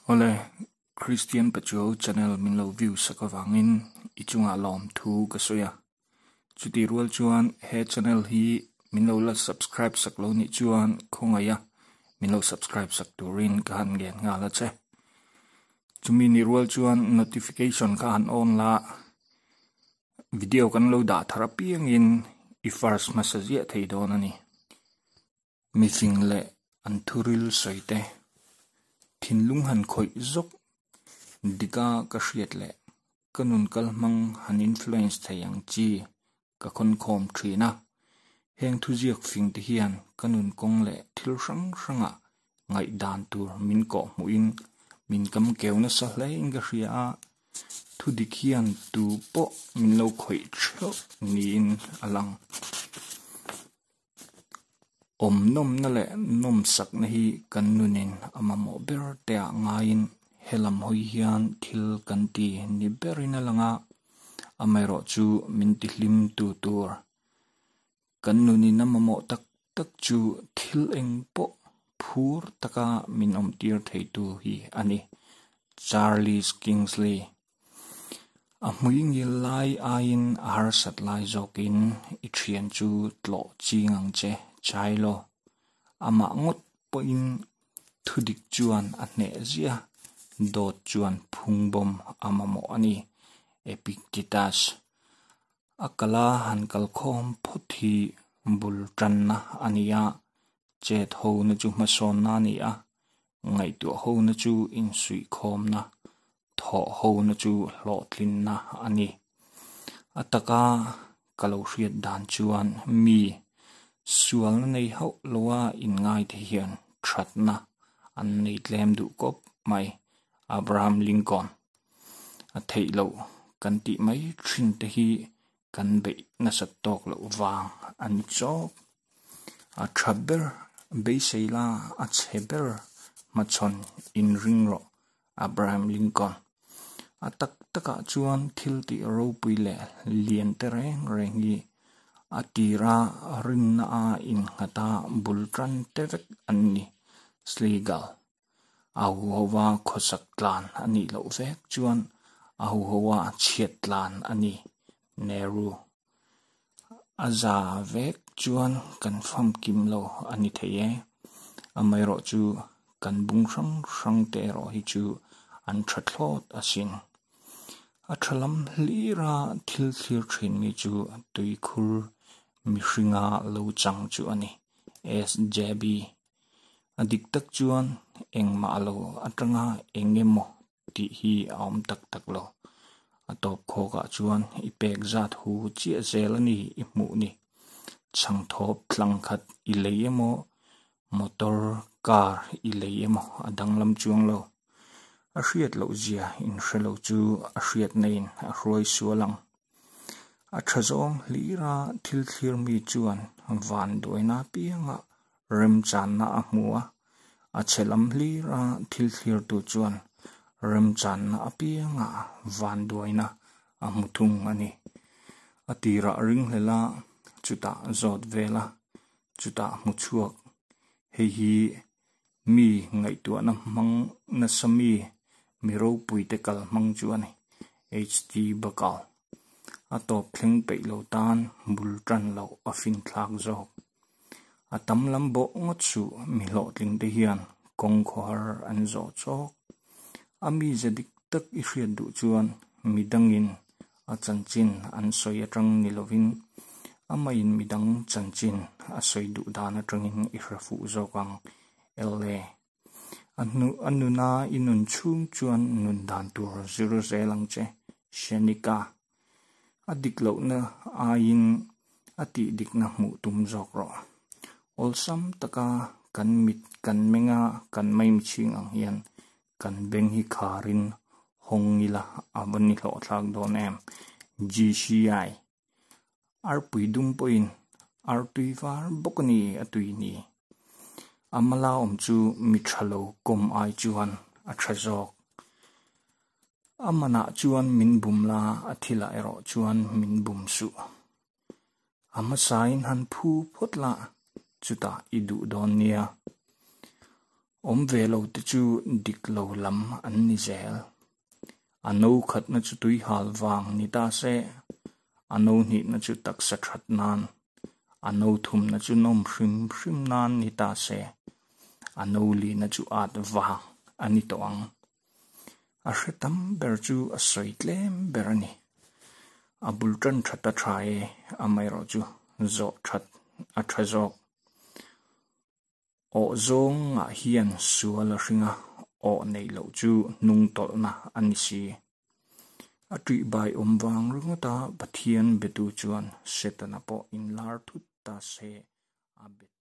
Awle, Christian Pachuau channel min lo view sak avangin i chungah lawm thu ka sawi a. Chutih rual chuan he channel hi min lo la subscribe sak lo nih chuan khawngaih a min lo subscribe sak turin ka han ngen nghal a che. Chumi nih rual chuan notification kha han on la, video kan lo dah thar apiangin i first hmasa ziah thei dawn a ni. Mifing leh an thuril sawi te, thinlung han khawih zawk dika ka hriat leh ka nun kal hmang han influence thei ang chi ka khawnkhawm thin a. Heng thuziak fing te hian ka nun kawng leh thil hrang hrangah ngaihdan tur min kawh hmuhin min kam keu nasa hle in ka hria a, thudik hian tu pawh min lo khawih theuh niin a lang. Awm nawmna leh nawmsakna hi kan nunin a mamawh ber teah ngaiin helam hawi hian thil kan ti ni berin a lang a, amaherawhchu min tihlim tu tur kan nunin a mamawh tak tak chu thil eng pawh phur taka min awmtir theitu hi a ni. Charles Kingsley A hmui ngil lai aiin a harsat lai zawkin i thian chu tlawh ching ang che, Chailo. Amah ngawt pawhin thudik chuan a hneh zia, dawt chuan phungbawm a mamawh a ni, Epictetus. A kala han kalkhawm phawt hi bul tanna a ni a, chet hona chu hmasawnna a ni a, ngaihtuah hona chu insuihkhawmna Thawh hona chu hlawhtlinna a ni. A taka ka lo hriat dan chuan mi sualna nei hauh loa inngaite hian thatna an nei tlem duh kawp mai. Abraham Lincoln a theih loh kan tih mai thin te hi kan beih nasat tawk loh vang a ni chawk. A tha ber beisei la a chhe ber hmachhawn inring rawh Abraham Lincoln. A tak takah chuan thil tih ropui leh lian te reng reng hi a tira rinna a innghat a bul tan te vek an ni. Sligal. A huhoa khawsak tlan a nih loh vek chuan a huhoa chhiat tlan a ni. Nehru. A za vek chuan kan famkim lo a ni thei e. Amaherawhchu kan bung hrang hrang te erawh hi chu an tha thlawt asin. A tha lam hlira thil thlir thin mi chu tuikhur mihringa lo chang chu a ni. SJB. A dik tak chuan engmah lo atanga eng emaw tih hi a awm tak tak lo. A tawp khawkah chuan i pek zat hu chiah zel a ni i hmuh ni. Chhangthawp tlang khat i lei emaw, motor, car i lei emaw a danglam chuang lo. A hriat loh zia inhre lo chu a hriatna in a hruai sual ang. A tha zawng hlira thil thlir mi chuan van duaina apiangah remchanna a hmu a, a chhe lam hlira thil thlirtu chuan remchanna apiangah van duaina a hmu thung a ni. A tirah ringhlel a, chutah zawt vel a, chutah hmu chhuak. Hei hi mi ngaihtuahna hmang nasa mi, mi ropuite kal hmang chu a ni. HT Bakal. A tawp thleng peih lo tan bul tan loh a finthlak zawk. A tam lam bawh ngawt suh mi hlawhtling te hian kawng khawhar an zawh chawk. A mize dik tak i hriat duh chuan midangin a chanchin an sawi atang ni lovin amahin midang chanchin a sawi duh dan atangin i hre fuh zawk ang. LA. A hnu a nuna i nun chhung chuan nun dan tur zir zel ang che. Shenika. A dik lohna aiin a tih dikna hmuh tum zawk rawh. Awlsam taka kan mit kan menga kan maimichhing ang hian kan beng hi kharin hawng ila a va ni hlawhthlak dawn em. GCI. Arpui dum pawhin artui var bawk a ni a tui ni. A mala awm chu mi tha lo kawm ai chuan a tha zawk. A manah chuan min bum la, a thilah erawh chuan min bum suh. A hmasain han phu phawt la, chutah i duh dawn nia. Awm ve lo te chu dik lo lam an ni zel. A no khatna chu tuihal vang ni ta se, a no hnihna chu taksa that nan, a no thumna chu nawm hrim hrim nan ni ta se, a no lina chu at vang a ni tawh ang. A hre tam ber chu a sawi tlem ber a ni. A bul tan that a tha e, amaherawhchu zawh that a tha zawk. Awh zawngah hian sual a hring a, awh neih loh chu hnung tawlhna a ni si. A ṭihbai awm vang ringawta Pathian betu chuan Setana pawh inlar thut ta se a be.